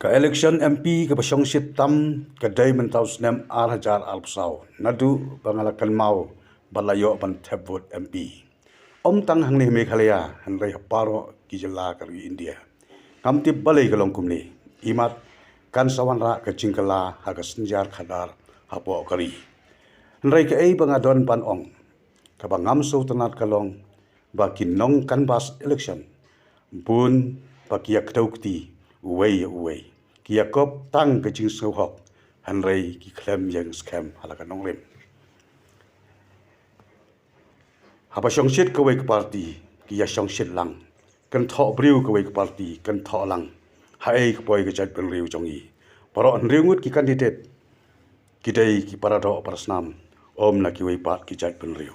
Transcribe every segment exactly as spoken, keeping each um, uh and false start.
Ka election M P kaba shongshit tam ka dei mynta u snem ar hajar arphew saw, naduh ba nga la kynmaw bad la ïoh ban thep vote M P. Ym tang hangne ha Meghalaya, hynrei ha baroh ki jylla ka ri India. Ngam tip balei ka long kumne, imat kan sa wanrah ka jingkylla ha ka synjar khadar hapoh ka ri. Hynrei kaei ba nga don ban ong, kaba ngam sngewtynnat ka long ba ki nong canvass election bun ba ki ïa kdew kti uwei ïa uwei, ki ïa kop tang ka jingsngewhok, hynrei ki khlem ïeng skhem ha la ka nongrim. Haba shongshit kawei ka party ki ïa shongshit lang, kynthoh briew kawei ka party kynthoh lang. Haei ka poi ka jaitbynriew jong ngi? Baroh hynriew ngut ki candidate ki dei ki paradoh parasnam, ym na kiwei pat ki jaitbynriew,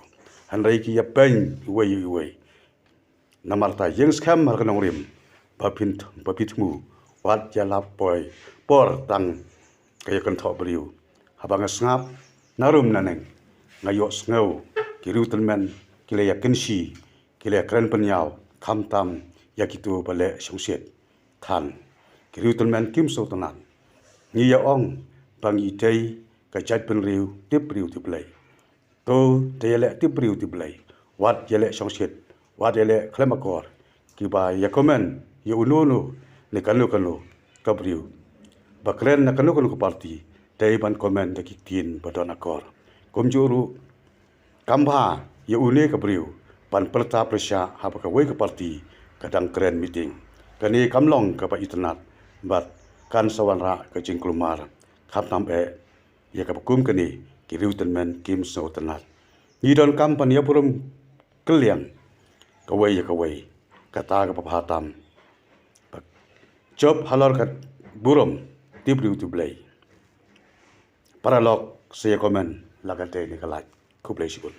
hynrei ki ïa beiñ uwei ïa uwei. Namar ta ïeng skhem ha la ka nongrim, ba phin, ba phi thmu, wat ïa la poi por tang ka ïa kynthoh briew. Haba nga sngap na rum na neng, nga ïohsngew ki riewtymmen ki la ïa kynshi, ki la ïa kren pynïaw, khamtam ïa kito ba leh shongshit. Than, ki riewtymmen kim sngewtynnat. Ngi ïa ong ba ngi dei ka jaitbynriew tip briew tip Blei. To te ïa leh tip briew tip Blei, wat ïa leh shongshit, wat ïa leh khlem akor. Kiba ïa comment ïa uno uno ne kano kano ka briew ba kren na kano kano ka party, dei ban comment da ki ktien ba don akor. Kumjuh ruh, kam bha ïa une ka briew ban pyrta pyrshah haba kawei ka party ka dang kren meeting. Kane kam long kaba itynnat bad kan sa wanrah ka jingkulmar. Khamtam eh ïa kaba kum kane, ki riewtymmen kim sngewtynnat. Ngi donkam ban ïa burom kylliang kawei ïa kawei, kata kaba bha tam. Jop halor ka burom tip briew tip Blei. Paralok, sa ïa comment la ka dei ne ka lait. Khublei shibun.